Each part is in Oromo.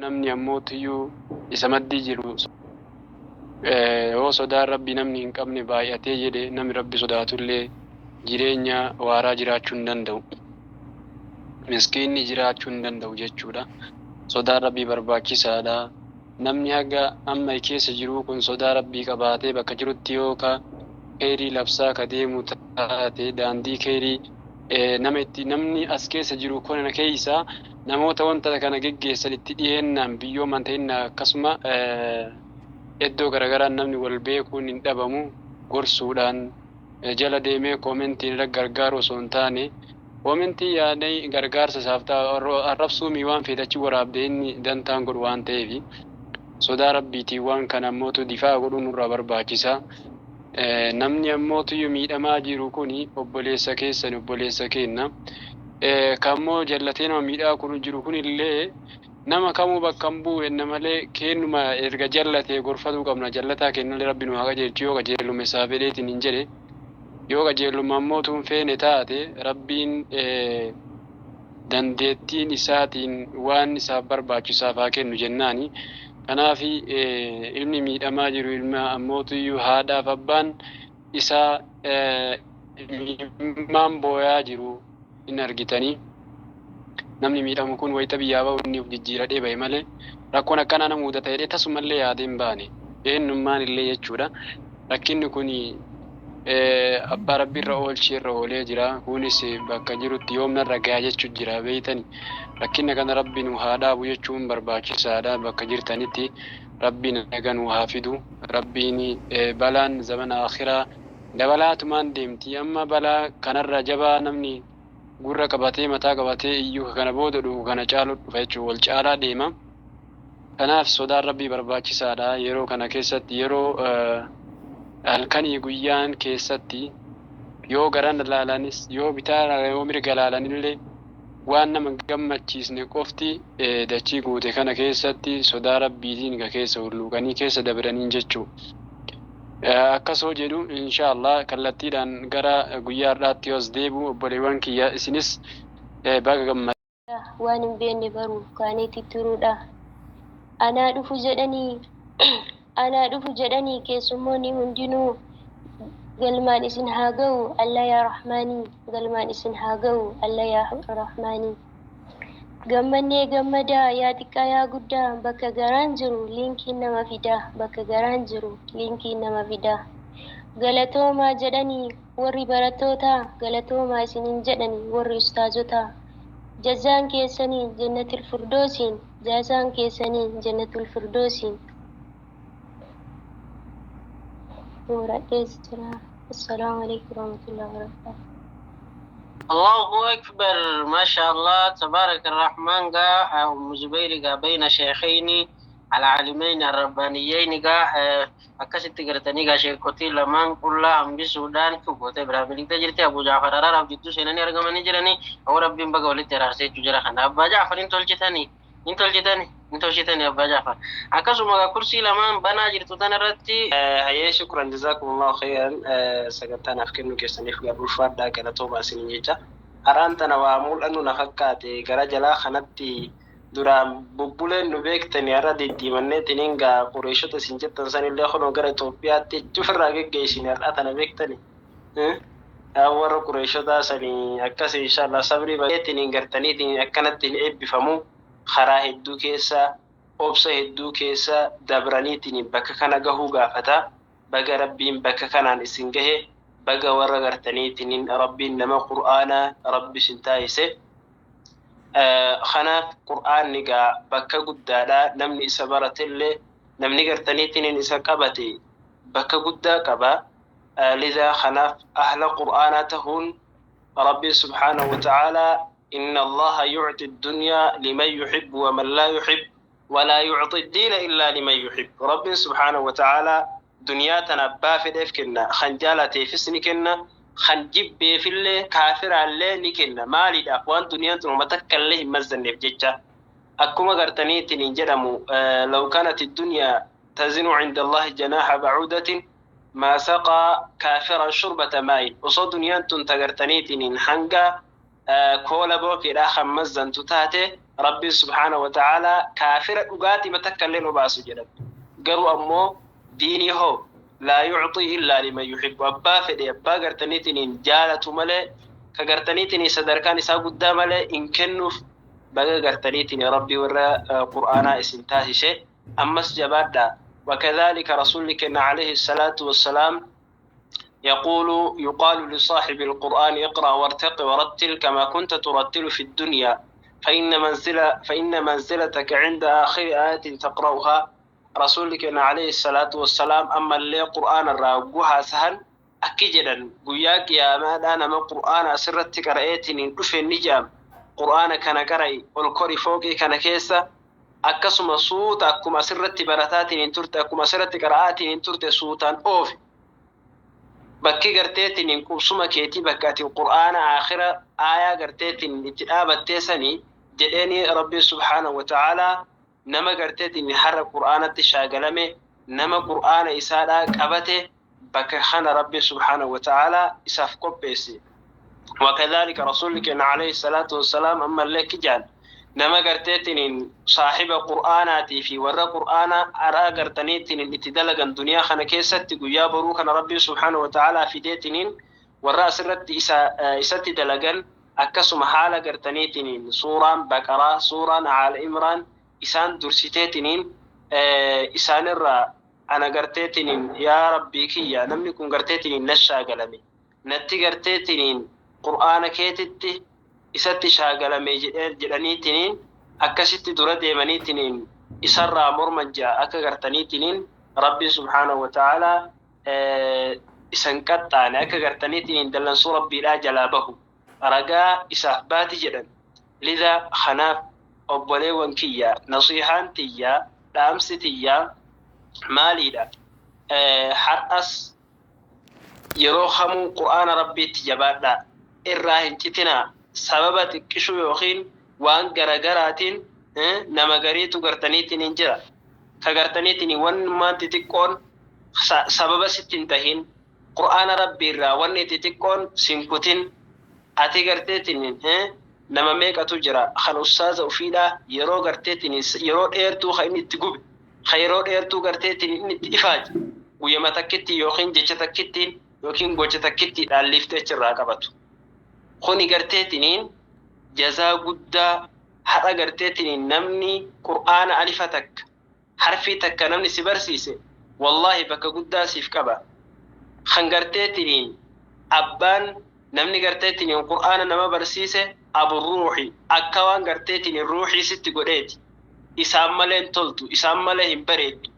Namni ammootiyyuu isa maddii jiru yoo sodaan Rabbii namni hin qabne baay'atee jedhe, namni Rabbi sodaatullee jireenya waaraa jiraachuu hin danda'u. Miskiinni jiraachuu hin danda'u jechuudha. Sodaan Rabbii barbaachisaadha. Namni haga amma keessa jiruu kun sodaa Rabbii qabaatee bakka jirutti yoo ka kheyrii labsaa ka deemu taate, daandii kheyrii nama itti namni as keessa jiru kana keessa namoota wanta kana geggeessan itti dhiyeennaan biyyooman ta'inna, akkasuma iddoo garaagaraan namni wal beekuun hin dhabamu. Gorsuudhaan jala deemee koomentiin irra gargaaru osoo hin taane, koomentii yaadee gargaarsa isaaf ta'a arrabsuumii waan feete achi waraabde inni dantaan godhu waan ta'eef, sodaa Rabbiitiin waan kana ammootu difaa godhuun nurraa barbaachisa. Namni ammootuyyuu miidhamaa jiru kun obboleessa keessan, obboleessa keenna. Kammoo jallatee nama miidhaa kun jiru kun illee nama kamuu bakka hin bu'u enna malee, kennuma erga jallatee gorfatuu qabna. Jallataa kennallee Rabbi nu haa qajeelchu yoo qajeelume isaa fedheetiin hin jedhe. Yoo qajeeluma ammootu hin feene taate, Rabbiin dandeettiin isaatiin waan isaaf barbaachisaaf haa kennu jennaani. Kanaaf ilmi miidhamaa jiru, ilma ammootuyyuu haadhaaf abbaan isaa imimmaan booyaa jiru hin argitanii. Namni miidhamu kun wayita biyyaa bahu inni of jijjiiradhee bahe malee rakkoon akkanaa nama mudata jedhee tasumallee yaadee hin baane. Eenyummaan illee jechuudha. Rakkinni kun abbaa Rabbi irra oolchee irra oolee jira. Kunis bakka jirutti yoomna irra gaha jechuu jira beeytani. Rakkina kana Rabbi nu haa dhaabu jechuun barbaachisaadha. Bakka jirtanitti Rabbi naga nu haa fidu. Rabbiin balaan zamana akhiraa dabalaatumaan deemti. Amma balaa kanarra jabaa namni gurra qabatee mataa qabatee iyyuu kana booda dhufu kana caalu dhufa jechuudha. Wal caalaa deema. Kanaaf sodaan Rabbii barbaachisaadha. Yeroo kana keessatti, yeroo halkanii guyyaan keessatti, yoo garan laalanis, yoo bitaa laalan, yoo mirga laalanillee waan nama gammachiisne qofti dachii guute kana keessatti sodaa Rabbiitiin ka keessa hulluuqanii keessa dabraniin jechuu. Akkasoo jedhu, inshaallah kallattiidhaan gara guyyaa har'aatti yoo as deebi'u, obboleewwan kiyya, isinis baga gammaddan. Waan hin beekne baruuf kaaneetti turuudha. Anaa dhufu jedhanii, anaa dhufu jedhanii keessummoonni hundinuu, galmaan isin haa ga'u Allah yaa Rahmaanii, galmaan isin haa ga'u Allah yaa Rahmaanii. Gammannee gammadaa, yaa xiqqaa yaa guddaa, bakka garaan jiru liinkiin nama fidaa, bakka garaan jiru liinkiin nama fidaa. Galatoomaa jedhanii warri barattootaa, galatoomaa isiniin jedhanii warri ustaazotaa. Jazaan keessanii jannatul firdoosiin, jazaan keessanii jannatul firdoosiin. Xumuradhees jira. Assalaamu alaikum warahmatullahi wabarakatuh. الله أكبر، ما شاء الله تبارك الرحمن. قا أم زبير قا بين شيخين العالمين الربانيين قا akkasitti gartanii gaa sheekotii lamaan qullaa hambisuudhaan gootee biraa miliqxee jirti. Abu Jaafar araaraaf jidduu seenanii argamanii jiranii. Awwa, Rabbiin baga walitti araarsee jechuu jira. Kana Abbaa Jaafar hin tolchitanii, hin tolchitanii, hin tolchitanii. Abbaa Jaafar akkasuma gaa kursii lamaan banaa jirtu tana irratti. Hayyee, shukran, jazakumullahu khairan. Sagantaa naaf kennuu keessaniif garuu ulfaadhaa, galatoomaa isiniin jecha. Har'aan tana waa mul'annu na fakkaate gara jalaa kanatti. Duraan bubbuleen nu beektani, har'a diddiimanneetiniin gaa Qureeshota isin jettan sanillee kunoo gara Itoophiyaatti cufirraa geggeessine har'a tana beektani. Yaa warra Qureeshotaa sanii akkas, inshallah sabrii baay'eetiniin gartaniitiin akkanatti hin eebbifamu. Karaa hedduu keessa, obsa hedduu keessa dabraniitiin bakka kana gahuu gaafata. Baga Rabbiin bakka kanaan isin gahe, baga warra gartaniitiin Rabbiin nama Qur'aanaa Rabbi isin taasise. Kanaaf Qur'aanni gaa bakka guddaadha. Namni isa baratellee, namni gartaniitiin isa qabate bakka guddaa qaba. Lidaa kanaaf ahla Qur'aanaa tahuun, Rabbiin subhaanahu wa ta'aalaa "إن الله يعطي الدنيا لمن يحب ومن لا يحب ولا يعطي الدين إلا لمن يحب". Rabbiin subhaanahu wa ta'aalaa duniyaa tana abbaa fedheef kenna, kan jaalateefis ni kenna, kan jibbeefillee kaafiraallee ni kenna. Maaliidhaaf? Waan duniyaan tun uma takka illee hin mazzanneef jecha. Akkuma gartaniitiin hin jedhamu, "لو كانت الدنيا تزن عند الله جناح بعوضة ما سقى كافرا شربة ماء". Osoo duniyaan tun tagartaniitiin hanga koola bookeedhaa kan mazzantu taate Rabbiin subhaana wa ta'aalaa kaafira dhugaatii takka illee nu baasu jedhan. Garuu ammoo diinii hoo laa yucxii illaa liman yuhibbu, abbaa fedhe abbaa gartaniitiin jaalatu malee ka gartaniitiin sadarkaan isaa guddaa malee hin kennuuf. Baga gartaniitiin Rabbii warra qur'aanaa isin taasise, ammas jabaadhaa. وكذلك رسولك عليه الصلاة والسلام يقول: يقال لصاحب القرآن: اقرأ وارتق ورتل كما كنت ترتل في الدنيا، فإن منزلتك عند آخر آية تقرأها. رسولك عليه الصلاة والسلام أما اللي قرآن الراقوها سهل أكجدا قياك يا ما أنا ما قرآن أسرت قرأتني دفن نجام قرآن كان قرأي والكوري فوقي كان كيسة akkasuma suuta akkuma asirratti barataatiin hin turte, akkuma asirratti qara'aatiin hin turte suutaan oofi, bakki garteetiin qubsuma keetii bakka ati qur'aana aakhira aayaa garteetiin itti dhaabattee sanii jedheeni. Rabbi subhaanahu wa ta'aalaa nama garteetiin har'a qur'aanatti shaagalame, nama qur'aana isaadhaa qabate, bakka kana Rabbi subhaanahu wa ta'aalaa isaaf qopheesse. وكذلك رسولك عليه الصلاة والسلام أما اللي كجان nama garteetiin saahiba qur'aanaatii fi warra qur'aanaa araa gartaniitiin itti dalagan duniyaa kana keessatti, guyyaa boruu kana Rabbii subhaanahu wa ta'aalaa fideetiniin warra asirratti isa isatti dalagan, akkasuma haala gartaniitiin suuraan Baqaraa, suuraan Aala Imraan isaan dursiteetiniin isaanirraa ana garteetiniin yaa Rabbii kiyya, namni kun garteetiniin na shaagalame, natti garteetiniin qur'aana keetitti isatti shaagalame jedhaniitiniin akkasitti dura deemaniitiniin isarraa morman ja'a. Akka gartaniitiniin Rabbi subhaanahu wa ta'aalaa isan qaxxaane, akka gartaniitiniin dallansuu Rabbiidhaa jalaa bahu ragaa isaaf baati jedhan. Lidaa kanaaf obboleewwan kiyya, nasiihaan tiyya, dhaamsi tiyya maaliidha? Har'as yeroo kamuu qur'aana Rabbiitti jabaadhaa, irraa hin citinaa. Sababa xiqqishuu yookiin waan garagaraatiin nama gariitu gartaniitiin hin jira ka gartaniitiin wannumaan xixiqqoon sababa sitti hin tahin, qur'aana Rabbii irraa wanni xixiqqoon sin kutin. Ati garteetiin nama meeqatu jira kan ustaaza ufiidhaa yeroo garteetiin yeroo dheertuu kan inni itti gube, kan yeroo dheertuu garteetiin inni itti ifaaje, guyyama takkitti yookiin jecha takkittiin yookiin gocha takkittiidhaan liiftee achirraa qabatu. Kuni garteetiniin jazaa guddaa. Har'a garteetiniin namni qur'aana alifa takka, harfii takka namni si barsiise, wallaahi bakka guddaa siif qaba. Kan garteetiniin abbaan namni garteetiniin qur'aana nama barsiise abu ruuxi, akka waan garteetiniin ruuxii sitti godheeti. Isaan malee hin toltu, isaan malee hin bareeddu.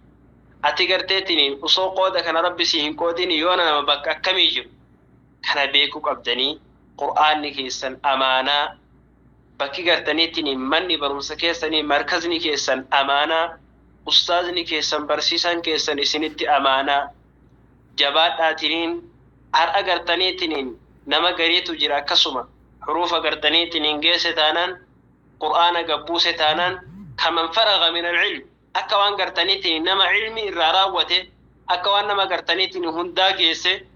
Ati garteetiniin osoo qooda kana Rabbi si hin qoodin yoona nama bakka akkamii jiru kana beekuu qabdanii. Qur'aanni keessan amaanaa, bakki gartaniitiin manni barumsa keessanii, markazni keessan amaanaa, ustaazni keessan, barsiisaan keessan isinitti amaanaa. Jabaadhaatiniin har'a gartaniitiniin nama gariitu jira akkasuma xuruufa gartaniitiniin geesse taanaan, qur'aana gabbuuse taanaan, kaman faraga min alcilm, akka waan gartaniitiin nama cilmi irraa raawwate, akka waan nama gartaniitiin hundaa geesse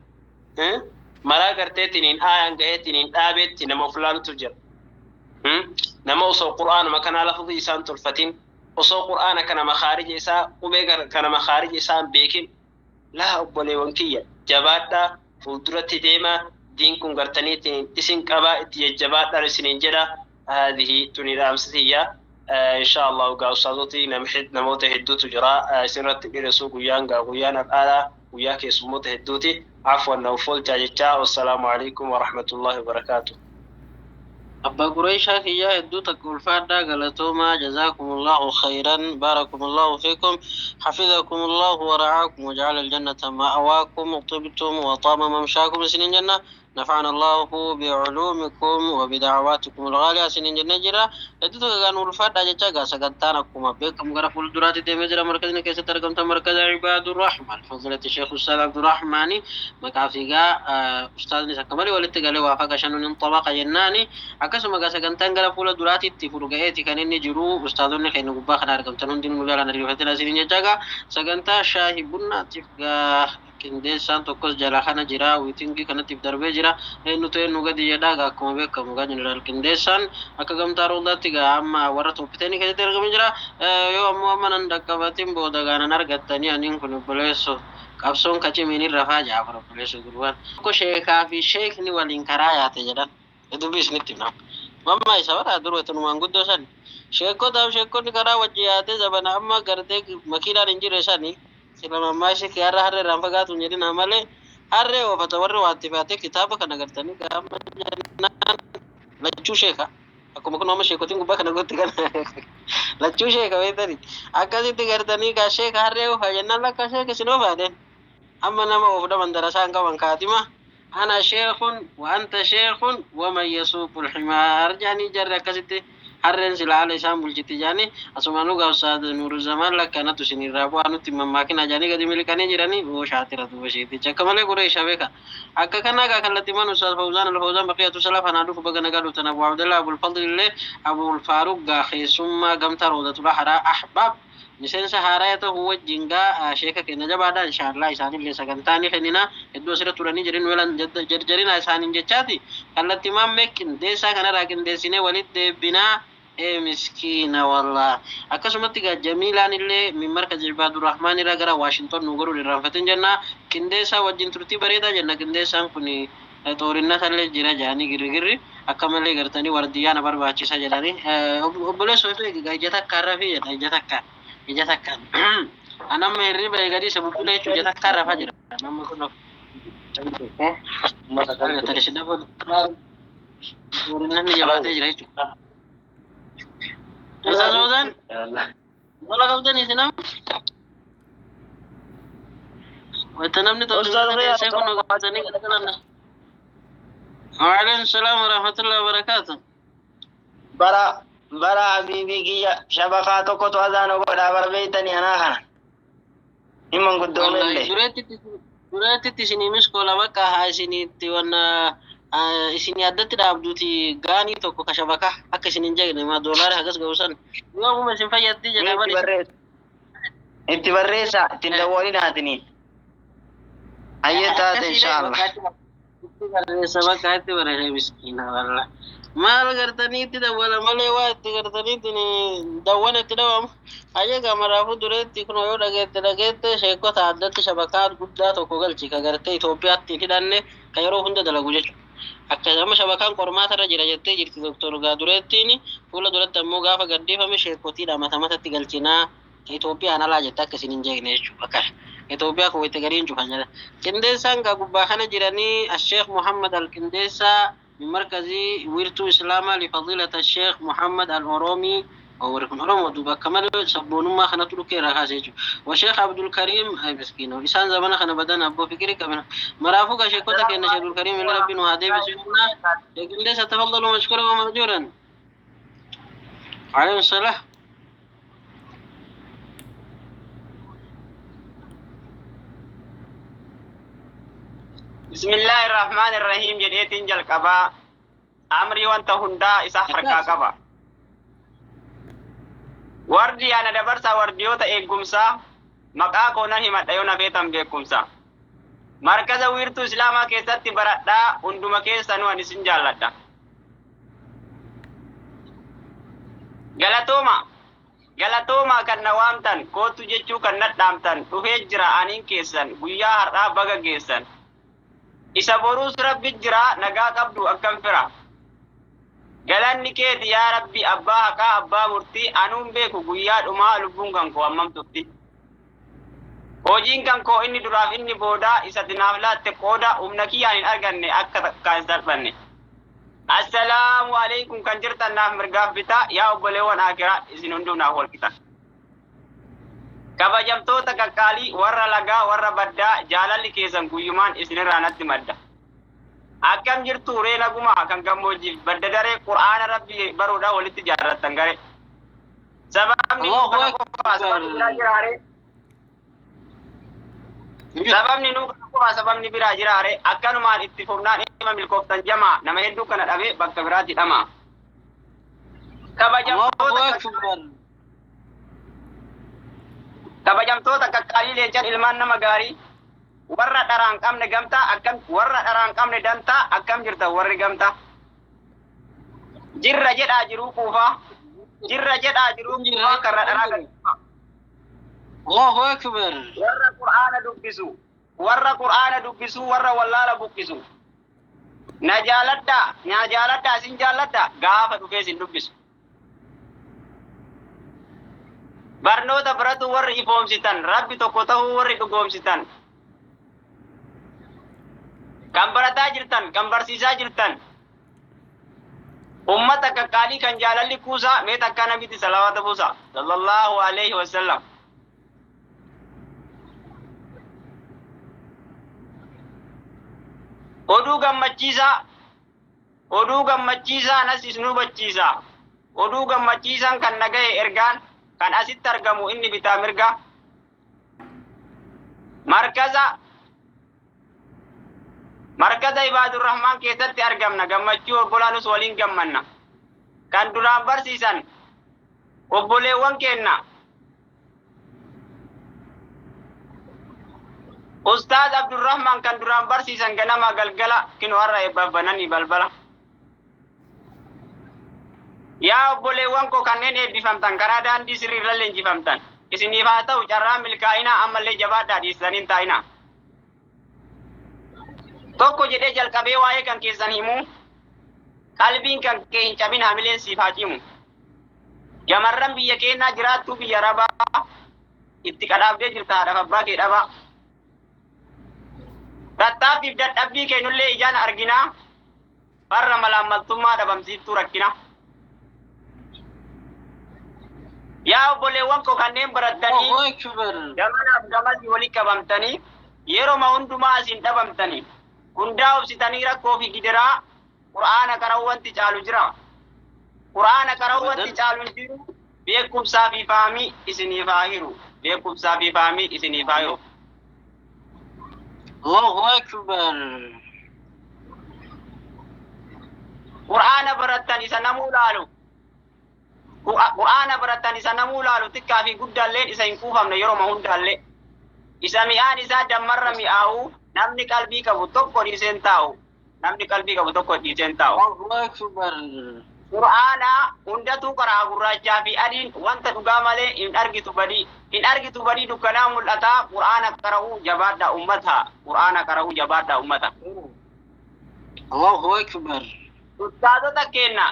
maraa garteetiniin aayaan gaheetiniin dhaabeetti nama of laalutu jira. Nama osoo qur'aanuma kanaa lafuzii isaan tolfatin, osoo qur'aana kana makaarija isaa, qubee kana makaarija isaa hin beekin. Laa, obboleewwan kiyya, jabaadhaa, fuulduratti deemaa. Diin kun gartaniitiin isin qabaa, itti jajjabaadhaan isiniin jedha. Haadhihi tuni dhaamsitiyya. Insha Allah gaa ustaazoti namoota hedduutu jira, isinirratti dhireessuu. Guyyaan gaa guyyaan har'aadha, guyyaa keessummoota hedduuti. Afwan, na uffolchaa jechaa. Wassalaamu alaikum warahmatullahi wabarakaatu. Abbaa Qureeshaa kiyyaa, hedduu takka ulfaadhaa, galatoomaa. Jazaakumullahu khayran, baarakumullahu fiikum, hafizakumullahu wara'aakum, waja'ala aljannata ma'awaakum, طبتم وطاب ممشاكم isinin jenna. نفعنا الله بعلومكم وبدعواتكم الغالية isinin jenna jira. Hedduu takka gaan ulfaadhaa jecha. Gaa sagantaan akkuma beekamu gara fuulduraatti deemee jira. Markazni keessatti argamtan markaza Ibaadurrahman fadilati Sheekh Ustaaz Abdurrahmaani maqaa fiigaa ustaaznis akka malee walitti galee waafaqa shanuun hin xabaqa jennaani. Akkasuma gaa sagantaan gara fuula duraatitti furga'eeti kan inni jiru. Ustaazonni keenya gubbaa kana argamtan hundinuu nu jaalan ariifatina isinin jecha. Gaa sagantaa shaahii bunnaatiif gaa Qindeessaan tokkos jala kana jira, wiitingii kanattiif darbee jira. Eenyutu eenyu gadi jedhaa gaa akkuma beekamu gaa jeneraal qindeessaan akka gamtaa rooldaatti gaa amma warra tooppiteenii keessatti argamee jira. Yoo ammoo amma nan dhaqqabatin booda gaa nan argattanii aniin kun obboleesso qabsoon kacimiin irra faa jaafar obboleesso gurbaan. Tokko sheekaa fi sheekni waliin karaa yaate jedhan. Dubbii isinitti hima. Mamma isa bara dur wetunumaan guddoo sani. Sheekotaaf sheekonni karaa wajji yaatee zabana amma gartee makiinaan hin jirre sani. Sila mammaa ishee kiyaarra harree irraan fagaatu hin jedhina malee harree oofata warri waatti fe'atee kitaaba kana gartanii gaafa jennaan lachuu sheeka. Akkuma kun amma sheekotiin gubbaa kana gootti kana lachuu sheeka beektani. Akkasitti gartanii gaa sheeka harree oofaa jennaan lakka sheeka isin oofaa jedheen. Amma nama oofu dhaban darasaa hin qaban kaatima. Ana sheekun wa anta sheekun waman yasuuqul himaar jedhanii jarri akkasitti harreen sila haala isaan bulchiti jedhanii asumaanuu gaafsa Nuuru Zamaan lakka anatu isin irraa bu'aa nutti hin mammaakinaa jedhanii gadi miliqanii jiranii oo shaatira duuba sheeticha akka malee guree isha beeka. Akka kanaa gaa kallattiimaan Ustaaz Fawzaan Al-Fawzaan Baqiyatu Salaf anaa dhufu baga nagaa dhuftan Abu Abdallah Abul Fadl illee Abul Faaruq gaa keessummaa gamtaa Rawdatula Haraa Ahbaab miseensa haaraya tahu wajjin gaa sheeka keenya jabaadha inshaallah isaanillee sagantaa ni kennina hedduu asirra turanii jirin welan jarjarina isaanin jechaati kallattimaan mee qindeessaa kanarraa qindeessinee walitti deebbinaa. Ee miskiina wallah akkasumatti gaa Jamiilaan illee min markaz Ibaadurrahmaan irraa gara Washington nu godhuun irraanfatin jenna qindeessaa wajjin turtii bareedaa jenna. Qindeessaan kun xoorinnata illee jira jedhanii girrigirri akka malee gartanii wardiyyaa na barbaachisa jedhanii obboleessoo fi egaa ija takkaan rafii jedha ija takkaan ija takkaan anamma hirriba eegadii isa bubbulee jechuun ija takkaan rafaa jira nama kun argatanii si dabalu xoorinanni jabaatee jira jechuudha. Ustaz Fauzan, wala qabdanii isin amma? Wanta namni Ustaz xoorinata Riyaad, teessee kun qabatanii garagalan. Waalaikum salaam wa rahmatullahi wa barakaatuh. Bara bara habiibii kiyya shabakaa tokkotu azaana godhaa barbeeytanii anaa kana. Himan Wallahi guddoomellee. Dureettitti isinii miskoola bakka haa isiniitti wanna isinii addatti dhaabduuti gaanii tokko ka shabakaa akka isin hin jegne ma doolaara hagas ga'u san yoomuma isin fayyaddi jedha Itti bari. barreessa. Itti barreessa ittiin dawwalinaatinii. Hayyee taate inshaallah. Itti barreessa bakka itti barreessa miskiina wallah. Maal gartanii itti dawwala malee waa itti gartanii itti dawwana itti dhawamu. Hayyee gamaraafuu dureetti kun yoo dhageette dhageette sheekota addatti shabakaa guddaa tokko galchi ka gartee Itoophiyaatti hin hidhanne ka yeroo hunda dalagu jechuudha. Akka amma shabakaan qormaata irra jira jettee jirti Doktor Gaadureettiin fuula duratti ammoo gaafa gaddiifame sheekotiidha mata matatti galchinaa Itoophiyaan alaa jette akka isin hin jeeqne jechuudha. Akkana. Itoophiyaa kun itti gadiin cufan jedha. Qindeessaan gaa gubbaa kana jiranii Asheekh Muhammad Al-Qindeessaa min markazii wiirtuu Islaamaa lifadiilata Asheekh Muhammad Al-Oromii warri kun Oromoo duuba akka malee sabboonummaa kanatu dhukkee irraa kaase jechuudha. Wa Sheekh Abdul Kariim ay miskiino isaan zamana kana badan abboo fikirii qabina. Maraafuu gaa sheekota keenya Sheekh Abdul Kariim illee rabbiin haa deebisu jennaa. Sheekh Qindeessa tafaddalu mashkura wa mahjuuran. Alayhi salaam. Bismillaahi Rahmaan Rahiim jedheetiin jalqabaa. Amrii wanta hundaa isa harkaa qaba. Wardi ana dabarsaa wardiyoota eegumsaa maqaa koo nan himadha yoo na feetan beekumsa. Markaza wiirtuu Islaamaa keessatti baradhaa hunduma keessanuu ani isin jaalladha. Galatooma galatooma kan na waamtan kootu jechuu kan nadhaamtan dhufee jira aniin keessan guyyaa har'aa baga geessan. Isa boruus rabbi jira nagaa qabdu akkam fira. Galanni keeti yaa rabbi abbaa haqaa abbaa murtii anuun beeku guyyaa dhumaa lubbuun kan koo hammam turti. Hojiin kan koo inni duraaf inni boodaa isa naaf laatte qooda humna kiyyaan hin arganne akka takkaan hin salphanne. Assalaamu alaikum kan jirtan naaf mirgaaf bitaa yaa obboleewwan akiraa isin hunduu naaf wal qixa. Kabajamtoota qaqqaalii warra lagaa warra baddaa jaalalli keessan guyyumaan isinirraa natti madda. Akkam jirtu ree nagumaa kan gammoojjiif badda daree qur'aana rabbi baruudhaan walitti jaarrattan garee. Sababni Allahu kana qofaa sababni biraa Akbar. jira ree. Sababni nuu kana qofaa sababni biraa jira ree. Akkanumaan itti fufnaan ilma milkooftan jamaa nama hedduu kana dhabee bakka biraatti dhama. Allahu Kabajamtoota Akbar. kabajamtoota qaqqaalii leencan ilmaan nama gaarii Warra dharaan qabne gamtaa akkam, warra dharaan qabne dantaa akkam jirtan warri gamtaa? Jirra jedhaa jiruu quufaa, jirra jedhaa jiruu quufaa, karra dharaa gadi. Allahu akbar. Warra Qur'aana dubbisu, warra Qur'aana dubbisu, warra wallaala buqqisu. Na jaaladhaa, na jaaladhaa, isin jaalladhaa, gaafa dhufee isin dubbisu. Barnoota baratu warri ifoomsitan, Rabbi tokko ta'uu warri dhugoomsitan. Kan barataa jirtan, kan barsiisaa jirtan. Ummata qaqqaalii kan jaalalli kuusaa, mee takkaa nabitti salawaata buusa. Sallallahu alaihi wasallam. Oduu gammachiisaa, oduu gammachiisaa nas isin hubachiisa. Oduu gammachiisaan kan nagaye ergaan kan asitti argamu inni bitaa mirga. Markaza Ibaadurrahmaan keessatti argamna, gammachuu obbolaanus waliin gammanna. Kan duraan barsiisan obboleewwan keenna. Ustaaz Abdurrahmaan kan duraan barsiisan ganama galgala kinu har'a eebbaaf bananii balbala. Yaa obboleewwan koo kanneen eebbifamtan, karaa daandii sirriirra leenjifamtan, isiniif haa ta'u carraa milkaa'inaa, ammallee jabaadhaa, dhiistanii hin taa'inaa. Tokko jedhee jalqabee waa'ee kan keessan himuu, qalbiin kan kee hin cabin, hamileen siif haa cimu. Gamarran biyya keenyaa jiraattuu biyya Arabaa itti qadhaabdee jirta haadhaaf abbaa kee dhabaa. Tattaaffiif dadhabbii keenyullee ijaan arginaa, farra malaammaltummaa dhabamsiiftuu rakkina. Yaa obboleewwan koo kanneen barattanii Allahu akbar. gamanaaf gamasii walitti qabamtanii, yeroma hundumaa asiin dhabamtanii, hundaa obsitanii rakkoo fi gidiraa, Qur'aana qara'uu wanti caalu jira. Qur'aana qara'uu wanti caalu hin jiru. Beekumsaa fi fahamii isiniif haa hiru. Beekumsaa fi fahamii isiniif haa hiru. Allahu akbar. Qur'aana barattan isa namuu laalu. Qur'aana barattan isa namuu laalu, xiqqaa fi guddaalleen isa hin kuufamne yeroma hundaallee. Isa mi'aan isaa dammarra mi'aawu, namni qalbii qabu tokko dhiiseen taa'u. Namni qalbii qabu tokko dhiiseen taa'u. Allahu akbar. Qur'aana hundatuu karaa gurraachaa fi adiin wanta dhugaa malee hin argitu badii. Hin argitu badii, dukkanaa mul'ataa. Qur'aana qara'uu jabaadhaa ummata. Qur'aana qara'uu jabaadhaa ummata. Allahu akbar. Ustaazota keenya,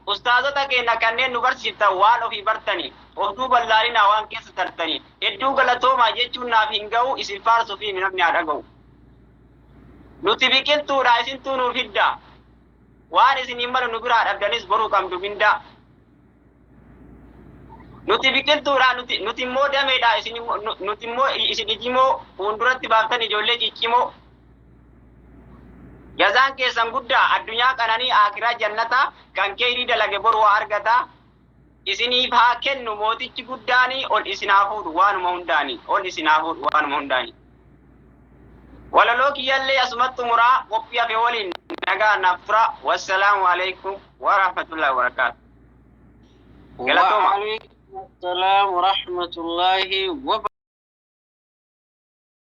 ustaazota keenya kanneen nu barsiiftan, waan ofii bartanii of duuba laalinaa waan keessa tartanii, hedduu galatoomaa jechuun naaf hin ga'u, isin faarsuu fi namni haa dhaga'u. Nuti biqiltuudha, isintuu nuuf hidda. Waan isin hin malu nu biraa dhabdanis boruu qabdu mindaa. Nuti biqiltuudha, nuti immoo dameedha, isin nuti immoo isin ijimoo fuulduratti baaftan ijoollee ciccimoo. Jazaan keessan guddaa, addunyaa qananii, akiraa jannata, kan keeyrii dalage boru waa argata. Isiniif haa kennu mootichi guddaanii, ol isin haa fuudhu waanuma hundaanii, ol isin haa fuudhu waanuma hundaanii. Walaloo kiyyallee asumatti xumuraa, qophii hafe waliin nagaa naaf tura. Wassalaamu alaikum wa rahmatullahi wa barakaatu. Galatooma. وعليكم السلام ورحمة الله وبركاته.